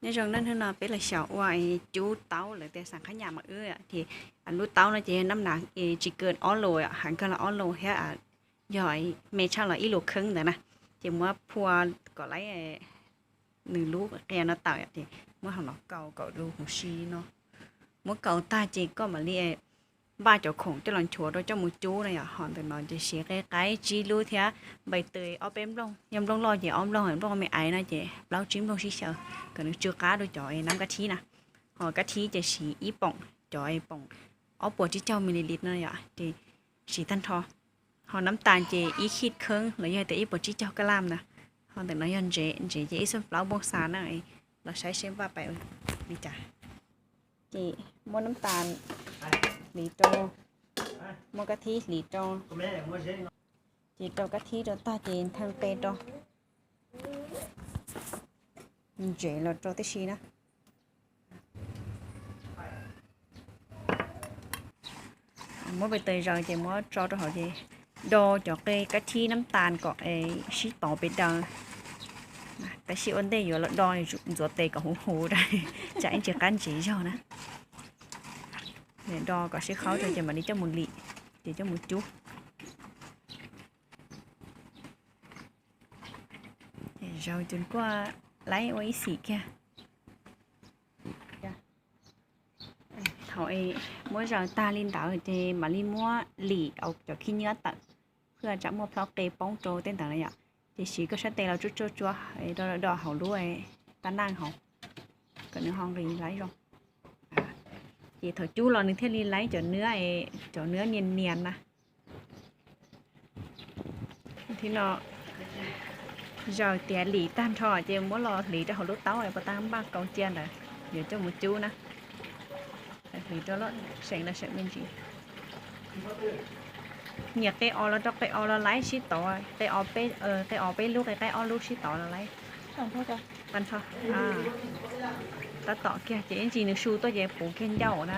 Nyob zoo, hnub no peb los xyaum ua cub taub, lawv tias xav qhab nyam mas wb ces, lub taub no ces yog nab nas tsis kawg ob lus, heev kawg los ob lus thiab, yog me tshaj los ib lus kheeb ntawd na. Ces muab phua kom laib nws lub qia no tawm ces muab hauv los kaus kom du huv si no. Muab kaus tag ces koj mam li npaj cov khoom coj los nchuav rau coj mus cub na yom. Ho ntawm no ces siv qe qaib tsib lub thiab npais tws ob peb nplooj, yog nplooj loj ces ob nplooj, nplooj me aiv no ces plaub tsib nplooj sib xyaw kom nws tsw qab rau cov nab kab thib na. Ho kab thib ces siv ib poom, cov poom ob puas tsib caug mili lis no yom, ces siv tag nrho. Ho nab tas ces ib khij kheeb los yog tias ib puas tsib caug kaj laj na. Ho ntawm no yog ntsev, ntsev ces ib xuj plaub npoo xas na. Los saib seb npaj pais li cas. Ces muab nab tas hliv rau, muab kab thib hliv rau, ces rau kab thib rau tag ces nthee qe rau, ntsev los rau tib si na. Muab npais tws zaws ces muab tso rau hauv ces do cov qe kab thib nab tas kom sib tov pes daws. Tab sis ua ntej yuav los do ntxuav tes kom huv huv, tsam ib ntsis qab ntsev zog na. Do kom sib qhaub rau ces mam li coj mus lim, ces coj mus cub. Zaws cus kuaj laib ua ib xim kiag. Thaum muab zaws tag li ntawd ces mam li muab lim cov khib nyiab tawm, thiaj tsam muaj plhaub qe poob rau tej ntawd na yom. Ces siv koj sab tes los tsuab tsuab tsuab do hauv lub tab neej hauv kom nws ho nqis laib zoo. Ces thaum cub los nws thiaj li laib cov nab, cov nab nias nias na. Thib no zaws tiav lim tag nrho ces muab los hliv rau hauv lub taub, puas tab npaj kaus cia ntawd yuav coj mus cub na. Hliv rau lub seem los seem me ntsis. Nyiam qe os los rau qe os los laib sib tov, qe os peb lub, qe qaib ob lub sib tov los laib. Tag nrho, tab tom kiag ces ib ntsis nws su tuaj ces puv kiag ncauj na.